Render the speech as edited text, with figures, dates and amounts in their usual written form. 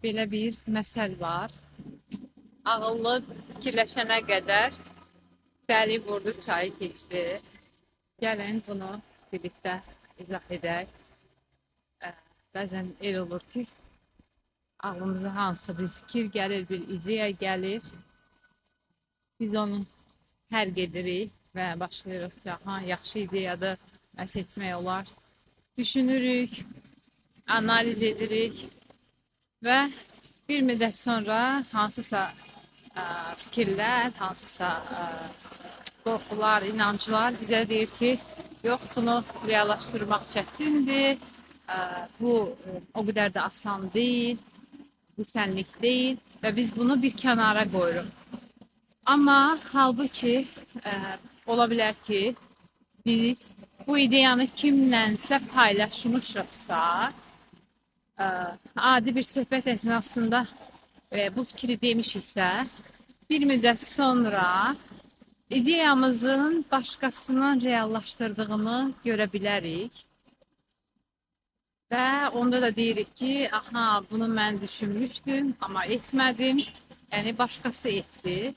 Belə bir məsəl var. Ağıllı fikirləşənə qədər dəli vurdu çayı keçdi. Gəlin bunu birlikdə izah edək. Bəzən elə olur ki, ağlımıza hansısa bir fikir gəlir, bir ideya gəlir. Biz onu hərg edirik və başlayırıq ki, aha, yaxşı ideyadır, nəsə etmək olar. Düşünürük, analiz edirik və bir müddət sonra hansısa fikirlər, hansısa qorxular, inanclar bizə deyir ki, yox, bunu reallaşdırmaq çətindir, bu o qədər də asan deyil, bu sənlik deyil və biz bunu bir kənara qoyuruq. Amma halbuki ola bilər ki, biz bu ideyanı kimlənsə paylaşmışıqsa, adi bir söhbət əsnasında bu fikri demişiksə, bir müddət sonra ideyamızın başqasının reallaşdırdığını görə bilərik. Və onda da deyirik ki, aha, bunu mən düşünmüşdüm, amma etmədim. Yəni başqası etdi.